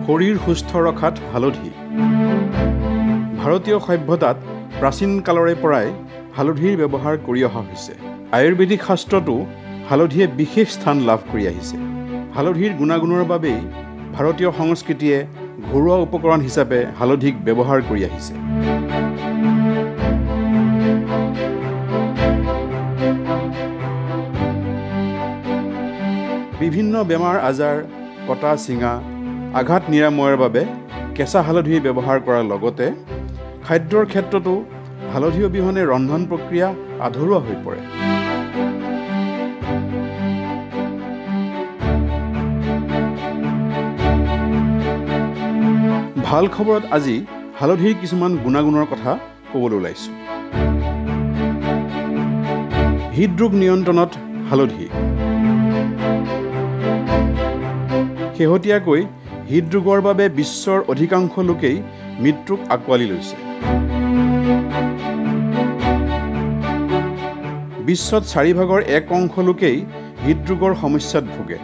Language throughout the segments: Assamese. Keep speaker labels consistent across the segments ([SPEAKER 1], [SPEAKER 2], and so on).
[SPEAKER 1] শৰীৰ সুস্থ ৰখাত হালধি। ভাৰতীয় সভ্যতাত প্ৰাচীন কালৰে পৰাই হালধিৰ ব্যৱহাৰ কৰি অহা হৈছে। আয়ুৰ্বেদিক শাস্ত্ৰতো হালধিয়ে বিশেষ স্থান লাভ কৰি আহিছে। হালধিৰ গুণাগুণৰ বাবেই ভাৰতীয় সংস্কৃতিয়ে ঘৰুৱা উপকৰণ হিচাপে হালধিক ব্যৱহাৰ কৰি আহিছে। বিভিন্ন বেমাৰ আজাৰ, কটা চিঙা, আঘাত নিৰাময়ৰ বাবে কেঁচা হালধিৰ ব্যৱহাৰ কৰাৰ লগতে খাদ্যৰ ক্ষেত্ৰতো হালধি অবিহনে ৰন্ধন প্ৰক্ৰিয়া আধৰুৱা হৈ পৰে। ভাল খবৰত আজি হালধিৰ কিছুমান গুণাগুণৰ কথা ক'বলৈ ওলাইছোঁ। হৃদৰোগ নিয়ন্ত্ৰণত হালধি। শেহতীয়াকৈ হৃদৰোগৰ বাবে বিশ্বৰ অধিকাংশ লোকেই মৃত্যুক আঁকোৱালি লৈছে। বিশ্বত চাৰিভাগৰ এক অংশ লোকেই হৃদৰোগৰ সমস্যাত ভোগে।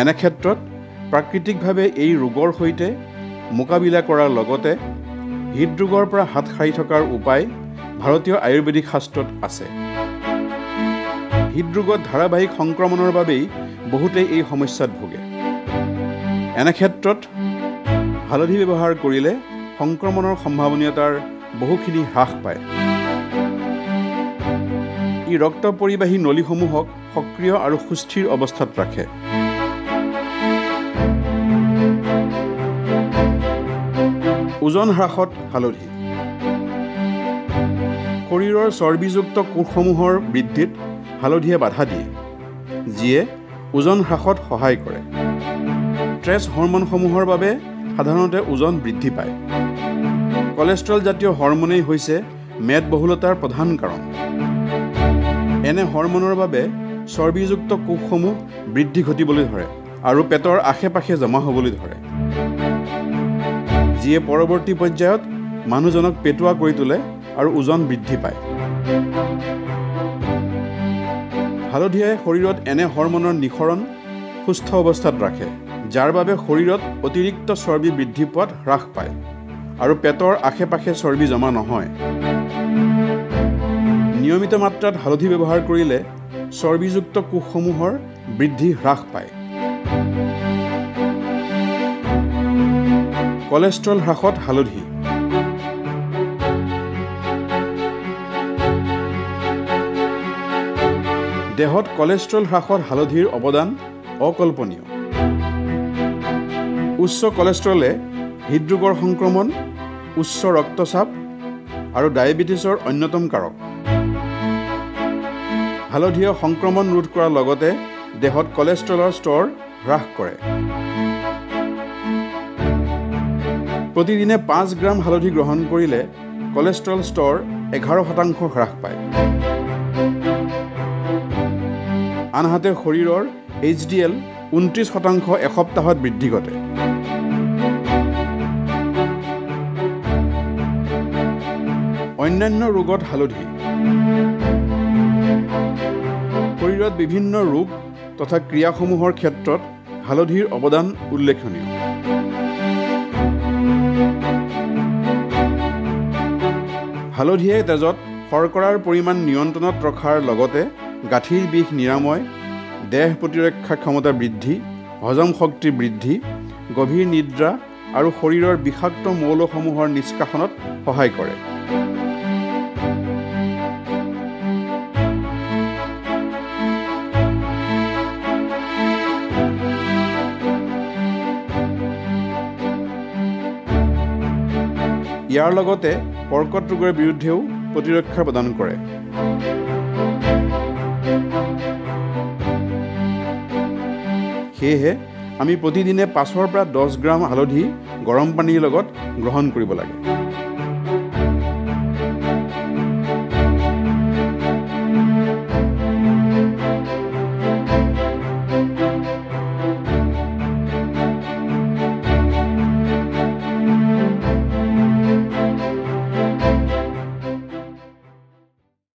[SPEAKER 1] এনে ক্ষেত্ৰত প্ৰাকৃতিকভাৱে এই ৰোগৰ সৈতে মোকাবিলা কৰাৰ লগতে হৃদৰোগৰ পৰা হাত সাৰি থকাৰ উপায় ভাৰতীয় আয়ুৰ্বেদিক শাস্ত্ৰত আছে। হৃদৰোগত ধাৰাবাহিক সংক্ৰমণৰ বাবেই বহুতেই এই সমস্যাত ভোগে। এনে ক্ষেত্ৰত হালধি ব্যৱহাৰ কৰিলে সংক্ৰমণৰ সম্ভাৱনীয়তাৰ বহুখিনি হ্ৰাস পায়। ই ৰক্ত পৰিবাহী নলীসমূহক সক্ৰিয় আৰু সুস্থিৰ অৱস্থাত ৰাখে। ওজন হ্ৰাসত হালধি। শৰীৰৰ চৰ্বিযুক্ত কোষসমূহৰ বৃদ্ধিত হালধিয়ে বাধা দিয়ে, যিয়ে ওজন হ্ৰাসত সহায় কৰে। ষ্ট্ৰেছ হৰম'নসমূহৰ বাবে সাধাৰণতে ওজন বৃদ্ধি পায়। কলেষ্ট্ৰল জাতীয় হৰম'নেই হৈছে মেদবহুলতাৰ প্ৰধান কাৰণ। এনে হৰম'নৰ বাবে চৰ্বিযুক্ত কোষসমূহ বৃদ্ধি ঘটিবলৈ ধৰে আৰু পেটৰ আশে পাশে জমা হ'বলৈ ধৰে, যিয়ে পৰৱৰ্তী পৰ্যায়ত মানুহজনক পেটুৱা কৰি তোলে আৰু ওজন বৃদ্ধি পায়। হালধিয়ে শৰীৰত এনে হৰম'নৰ নিঃসৰণ সুস্থ অৱস্থাত ৰাখে, যাৰ বাবে শৰীৰত অতিৰিক্ত চৰ্বি বৃদ্ধি পোৱাত হ্ৰাস পায় আৰু পেটৰ আশে পাশে চৰ্বি জমা নহয়। নিয়মিত মাত্ৰাত হালধি ব্যৱহাৰ কৰিলে চৰ্বিযুক্ত কোষসমূহৰ বৃদ্ধি হ্ৰাস পায়। কলেষ্ট্ৰল হ্ৰাসত হালধি। দেহত কলেষ্ট্ৰল হ্ৰাসত হালধিৰ অৱদান অকল্পনীয়। উচ্চ কলেষ্ট্ৰলে হৃদৰোগৰ সংক্ৰমণ, উচ্চ ৰক্তচাপ আৰু ডায়েবেটিছৰ অন্যতম কাৰক। হালধিয়ে সংক্ৰমণ ৰোধ কৰাৰ লগতে দেহত কলেষ্ট্ৰলৰ স্তৰ হ্ৰাস কৰে। প্ৰতিদিনে 5 গ্ৰাম হালধি গ্ৰহণ কৰিলে কলেষ্ট্ৰল স্তৰ 11% হ্ৰাস পায়। আনহাতে শৰীৰৰ HDL 29% এসপ্তাহত বৃদ্ধি ঘটে। অন্যান্য ৰোগত হালধি। শৰীৰত বিভিন্ন ৰোগ তথা ক্ৰিয়াসমূহৰ ক্ষেত্ৰত হালধিৰ অৱদান উল্লেখনীয়। হালধিয়ে তেজত শৰ্কৰাৰ পৰিমাণ নিয়ন্ত্ৰণত ৰখাৰ লগতে গাঁঠিৰ বিষ নিৰাময়, দেহ প্ৰতিৰক্ষা ক্ষমতা বৃদ্ধি, হজম শক্তি বৃদ্ধি, গভীৰ নিদ্ৰা আৰু শৰীৰৰ বিষাক্ত মৌলসমূহৰ নিষ্কাশনত সহায় কৰে। ইয়াৰ লগতে কৰ্কট ৰোগৰ বিৰুদ্ধেও প্ৰতিৰক্ষা প্ৰদান কৰে। সেয়েহে আমি প্ৰতিদিনে 5ৰ পৰা 10 গ্ৰাম হালধি গৰম পানীৰ লগত গ্ৰহণ কৰিব লাগে।